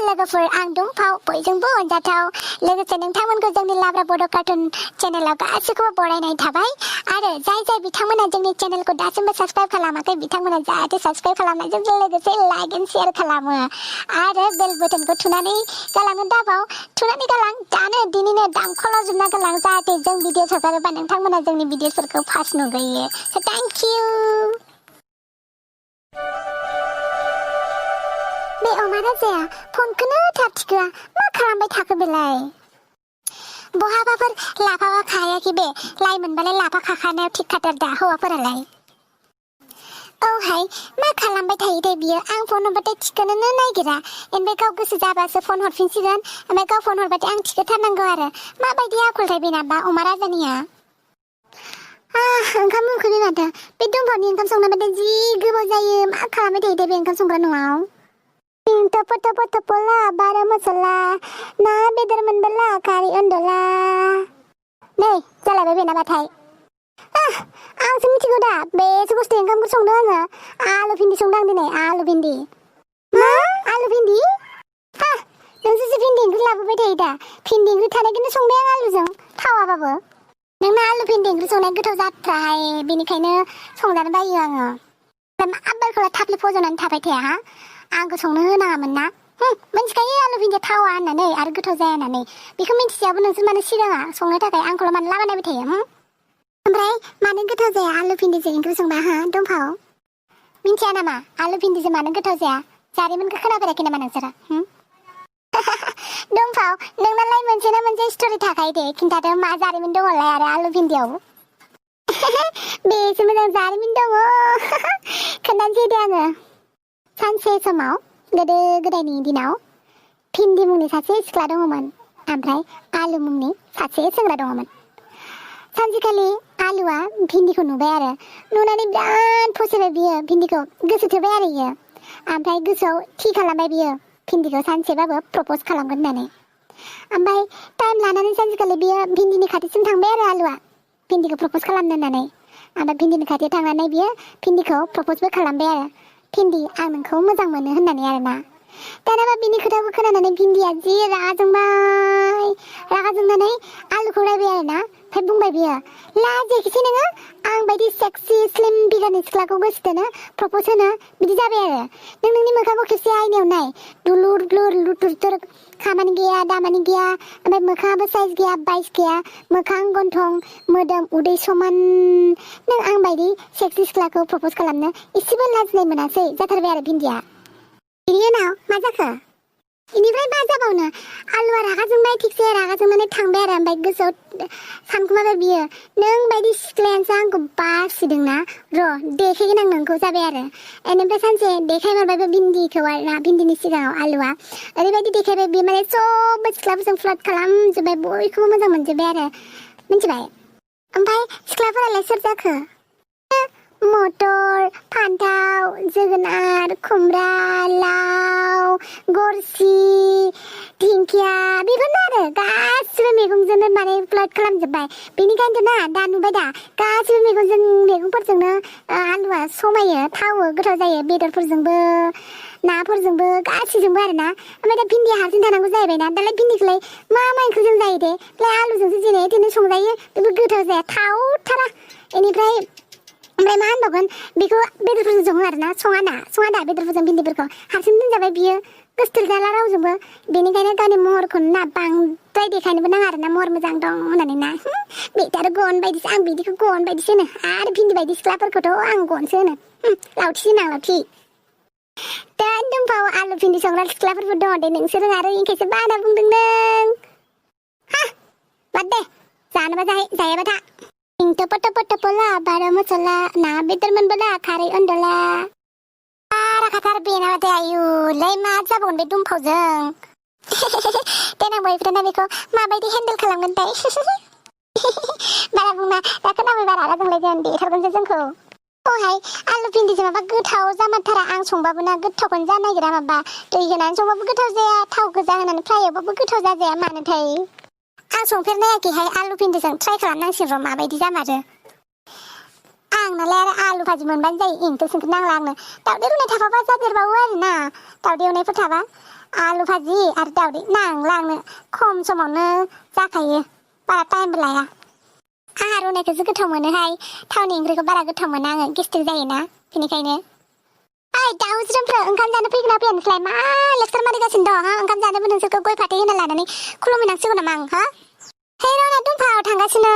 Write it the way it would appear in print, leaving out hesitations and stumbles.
लोगोफोर आं दंफाव बयजोंबो अनजाथाव लोगोसे नोंथांमोनखौ जोंनि लाब्रा बड' कार्टुन चेनेलाव गासिखौबो बरायनाय थाबाय आरो जाय बिथांमोना जोंनि चेनेलखौ दासिमबो साबस्क्राइब खालामाखै बिथांमोना जाहाथे साबस्क्राइब खालामनायजों लोगोसे लाइक एन्ड शेयार खालामो आरो बेल बटनखौ थुनानै गालांनो दाबाव थुनानै गालां दानो दिनैनो दामख'लाजोबना गालां जाहाथे जों भिडिअ हगारोबा नोंथांमोना जोंनि भिडिअफोरखौ फार्स्ट नुग्रोयो थेंक इउ बे अमा राजाया फनखौनो थाब थिखोआ मा खालामबाय थाखो बेलाय बहाबाफोर लाफाबा खायाखै बे लाइ मोनबालाय लाफा खाखानायाव थिक खाथार दा हौवाफोरालाय औहाय मा खालामबाय थायो दे बियो आं फन हरबाथाय थिखोनोनो नागिरा ओमफ्राय गाव गोसो जाबासो फन हरफिनसिगोन ओमफ्राय गाव फन हरबाथाय आं थिखोथारनांगौ आरो माबायदि आखलथाय बेनाबा अमा राजानिया ओंखाम उखैबाय माथो बे दंफांनि ओंखाम संनायबाथाय जि गोबाव जायो मा खालामबाय थायो दे बे ओंखाम संग्रा न'आव टपला बारा मसला ना बेदर मोनबोला खारै अनदला नै जालायबाय बेनाबाथाय आंसो मिथिगौ दा बेसो बुस्थु ओंखामखौ संदों आङो आलु भिन्दि संदों आं दिनै आलु भिन्दि मा आलु भिन्दि नोंसोरसो भिन्दि ओंख्रि लाबोबाय थायो दा भिन्दि ओंख्रि थानायखौनो संबाय आं आलुजों थावाबाबो नोंना आलु भिन्दि ओंख्रि संनाया गोथाव जाथ्राहाय बेनिखायनो संजानो बायो आङो आबारखौलाय थाफ्ले फज'नानै थाबाय थाया आंखौ संनो होनाङामोन ना मिथिखायो आलु भिन्दिया थावा होननानै आरो गोथाव जाया होननानै बेखौ मिथियाबो नोंसोर मानो सिगाङा संनो थाखाय आंखौल' मानो लागायनायबाय थायो ओमफ्राय मानो गोथाव जाया आलु भिन्दिजों ओंख्रि संबा दंफाव मिथिया नामा आलु भिन्दिजों मानो गोथाव जाया जारिमिनखौ खोनाफेराखै नामा नोंसोरा दंफाव नोंनालाय मोनसे ना मोनसे स्ट'रि थाखायो दे खिन्थादो मा जारिमिन दङलाय आरो आलु भिन्दियाव बेसो मोजां जारिमिन दङ खोन्थानोसै दे आङो सानसे समाव गोदो गोदायनि दिनाव भिन्दि मुंनि सासे सिख्ला दङमोन ओमफ्राय आलु मुंनि सासे सेंग्रा दङमोन सानसेखालि आलुआ भिन्दिखौ नुबाय आरो नुनानै बिराद फसायबाय बियो भिन्दिखौ गोसो थोबाय आरो बियो ओमफ्राय गोसोआव थि खालामबाय बियो भिन्दिखौ सानसेबाबो प्रप'ज खालामगोन होननानै ओमफ्राय टाइम लानानै सानसेखालि बियो भिन्दिनि खाथिसिम थांबाय आरो आलुआ भिन्दिखौ प्रप'ज खालामनो होननानै ओमफ्राय भिन्दिनि खाथियाव थांनानै बियो भिन्दिखौ प्रप'जबो खालामबाय आरो भिन्दि आं नोंखौ मोजां मोनो होननानै आरोना दानाबा बिनि खोथाखौ खोनानानै भिन्दिया जि रागा जोंनानै आलुखौ रायबाय आरोना ओमफ्राय बुंबाय बियो लाजियाखिसै नोङो आं बायदि सेक्सि स्लिम बिगारनि सिख्लाखौ गोसोथोनो प्रप'ज होनो बिदि जाबाय आरो नोंनि मोखांखौ खेबसे आयनायाव नाय दुलुर ब्लुर लुथुर खामानि गैया दामानि गैया ओमफ्राय मोखाङाबो साइज गैया बाइस गैया मोखां गन्थं मोदोम उदै समान नों आं बायदि सेक्सि सिख्लाखौ प्रप'ज खालामनो एसेबो लाजिनाय मोनासै जाथारबाय आरो भिन्दिया बिनि उनाव मा जाखो बेनिफ्राय मा जाबावनो आलुआ रागा जोंबाय थिगसे रागा जोंनानै थांबाय आरो ओमफ्राय गोसोआव सानखुमाबाय बियो नों बायदि सिख्लायानोसो आंखौ बासिदोंना र' देखायगोन आं नोंखौ जाबाय आरो बेनिफ्राय सानसे देखायमारबायबो भिन्दिखौ आरोना भिन्दिनि सिगाङाव आलुआ ओरैबायदि देखायबाय बे माने सबबो सिख्लाफोरजों फ्लार्ट खालामजोब्बाय बयखौबो मोजां मोनजोब्बाय आरो मिथिबाय ओमफ्राय सिख्लाफोरालाय सोर जाखो मटर फान्थाव जोगोनार खुमब्रा लाव गरसि दिंखिया बेफोरनो आरो गासिबो मैगंजोंनो माने फ्लार्ट खालामजोब्बाय बेनिखायनोथ' ना दा नुबाय दा गासिबो मैगंफोरजोंनो आलुआ समायो थावो गोथाव जायो बेदरफोरजोंबो नाफोरजोंबो गासिजोंबो आरोना ओमफ्राय दा भिन्दिया हारसिं थानांगौ जाहैबायना दालाय भिन्दिखौलाय मा ओंख्रिजों जायो दे लाय आलुजोंसो जेने थेने संजायो बेबो गोथाव जाया थावथारा बेनिफ्राय ओमफ्राय मा होनबावगोन बेखौ बेदरफोरजों सङो आरोना सङा दा बेदरफोरजों भिन्दिफोरखौ हारसिं दोनजाबाय बियो गोसथोलाला रावजोंबो बेनिखायनो गावनि महरखौनो ना बांद्राय देखायनोबो नाङा आरोना महर मोजां दं होननानै ना बेथ' आरो गन बायदिसो आं बिदिखौ गन बायदिसो होनो आरो भिन्दी बायदि सिख्लाफोरखौथ' आं गनसो होनो लावथि होनो आं लावथि दा दंफाव आलु भिन्दी संग्रा सिख्लाफोरबो दङ दे नोंसोर आरो इंखायसो बादा बुंदों नों बाद दे जानोबा जायाबा था टपला बारा मसला ना बेदर मोनबोला खारै अनदला बारा खाथार बेनाबाथाय आयुलै मा जाबावगोन बे दुमफावजों देनां बयफ्रेन्डआ बेखौ माबायदि हेन्डेल खालामगोनथाय बारा बुंना दा खोनाबाय बारा रागा जोंलायगोन देथारगोनसो जोंखौ अहाय आलु भिन्दिजों माबा गोथाव जामारथारा आं संबाबो ना गोथावखौनो जानो नागिरा माबा दै होनानै संबाबो गोथाव जाया थाव गोजा होनानै फ्राय एवबाबो गोथाव जाजाया मानोथाय आं संफेरनायाखैहाय आलु भिन्दिजों ट्राय खालामनांसिगोन र' माबायदि जामारो आंनालाय आरो आलु भाजि मोनबानो जायो इंख्रि संख्रि नांला आंनो दावदै रुनाय थाफाबा जादेरबावो आरोना दावदै एवनायफोर थाबा आलु भाजि आरो दावदै नांला आंनो खम समावनो जाखायो बारा टाइमबो लाया आंहा रुनायखौसो गोथाव मोनोहाय थावनि ओंख्रिखौ बारा गोथाव मोना आङो गेस्ट्रिक जायोना बेनिखायनो ओइ दाउज्रोमफ्रा ओंखाम जानो फैगोन ना फैया नोंसोरलाय मा लेक्सार मारिगासिनो दं हा ओंखाम जानोबो नोंसोरखौ गय फाथै होना लानानै खुलुमहैनांसिगौ नामा आं हा हे रना दंफाङाव थांगासिनो